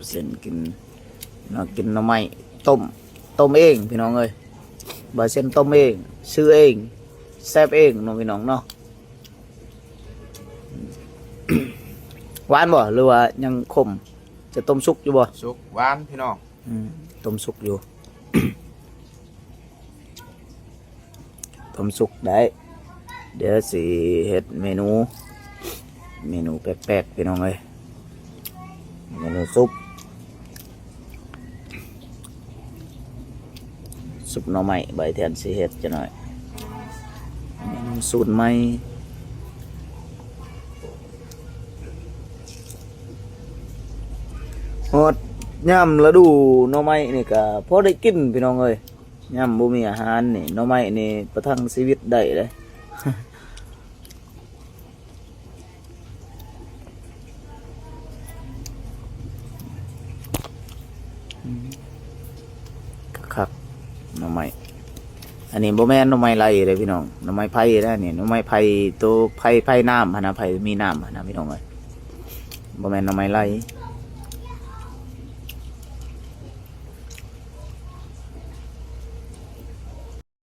ເຊັນກິນເນາະ ກິນໜໍ່ໄມ້ຕົ້ມ ຕົ້ມເອງພີ່ນ້ອງເອີຍ. ບ່າວເຊັນຕົ້ມເອງ ຊື້ເອງ ແຊບເອງເນາະພີ່ນ້ອງເນາະ. ຫວານບໍ່ ຫຼືວ່າຍັງຂົມ? ຈະຕົ້ມສຸກຢູ່ບໍ່? ສຸກ ຫວານພີ່ນ້ອງ. ອືມ ຕົ້ມສຸກຢູ່ ຕົ້ມສຸກໄດ້. ດຽວຊິເຮັດເມນູ ເມນູແປກໆ ພີ່ນ້ອງເອີຍ. ເມນູຊຸບ ຊຸບໜໍ່ໄມ້ ບ່າວແທນຊິເຮັດຈັກໜ້ອຍ. ເມນູສູດໃໝ່. ຮອດຍາມລະດູໜໍ່ໄມ້ນີ້ກະພໍໄດ້ກິນພີ່ນ້ອງເອີຍ. ຍາມບໍ່ມີອາຫານນີ້ ໜໍ່ໄມ້ນີ້ປະທັງຊີວິດໄດ້ເດ້. ຄັກໆ ໜໍ່ໄມ້. ອັນນີ້ບໍ່ແມ່ນໜໍ່ໄມ້ໄລ່ເດ້ພີ່ນ້ອງ ໜໍ່ໄມ້ໄຜ່ເດ້ນີ້ ໜໍ່ໄມ້ໄຜ່ ໂຕໄຜ່ ໄຜ່ນ້ຳຫັ້ນນະ ໄຜ່ມີນ້ຳຫັ້ນນະພີ່ນ້ອງເອີຍ. ບໍ່ແມ່ນໜໍ່ໄມ້ໄລ່